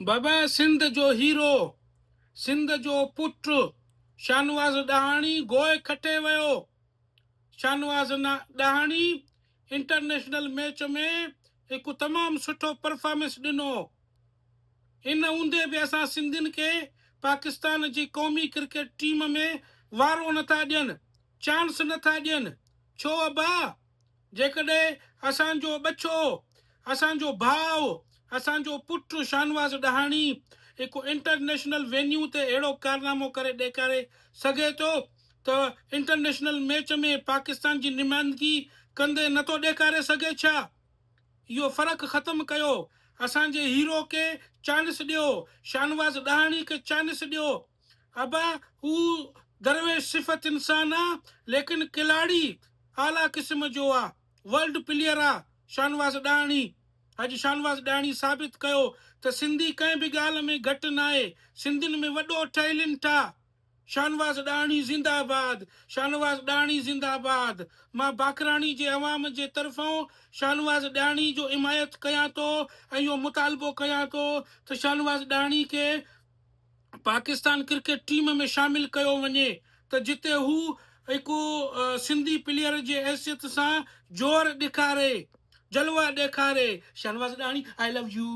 بابا سنڌ جو هيرو، سنڌ جو پٽ شاهنواز ڏاهاڻي گوء کٽي ويو. شاهنواز ڏاهاڻي انٽرنيشنل ميچ ۾ هڪ تمام سٺو پرفارمنس ڏنو. ان هوندي به اسان سنڌين کي پاڪستان جي قومي ڪرڪيٽ ٽيم ۾ وارو نٿا ڏين، چانس نٿا ڏين، ڇو ابا؟ جيڪڏهن اسان جو ٻچو، اسان جو ڀاء، اسان جو پٽ شاهنواز ڏاهاڻي هڪ انٽرنيشنل وينيو تي اهڙو ڪارنامو ڪري ڏيکاري سگهي ٿو ته انٽرنيشنل ميچ ۾ پاڪستان جي نمائندگي ڪندي نٿو ڏيکاري سگهي ڇا؟ اهو فرق ختم ڪيو، اسان جي هيرو کي چانس ڏيو، شاهنواز ڏاهاڻي کي چانس ڏيو. ابا هو درويش صفت انسان آ ليڪن کلاڙي اعليٰ قسم جو آ ورلڊ پليئر آ شاهنواز ڏاهڻي اڄ شاهنواز ڏاهڻي ثابت ڪيو ته سنڌي ڪنهن به ڳالهه ۾ گهٽ ناهي سنڌين ۾ وڏو ٽيلنٽ آ شاهنواز ڏاهڻي زنده آباد شاهنواز ڏاهڻي زنده آباد مان باقراڻي جي عوام جي طرفون شاهنواز ڏاهڻي جو حمايت ڪيان ٿو ۽ اهو مطالبو ڪيان ٿو ته شاهنواز ڏاهڻي کي پاڪستان ڪرڪيٽ ٽيم ۾ شامل ڪيو وڃي ته جتي هو هڪ سنڌي پليئر جي حيثيت سان جوهر ڏيکاري جلوه ڏيکاري شاهنواز ڏاهڻي آئي لو يو.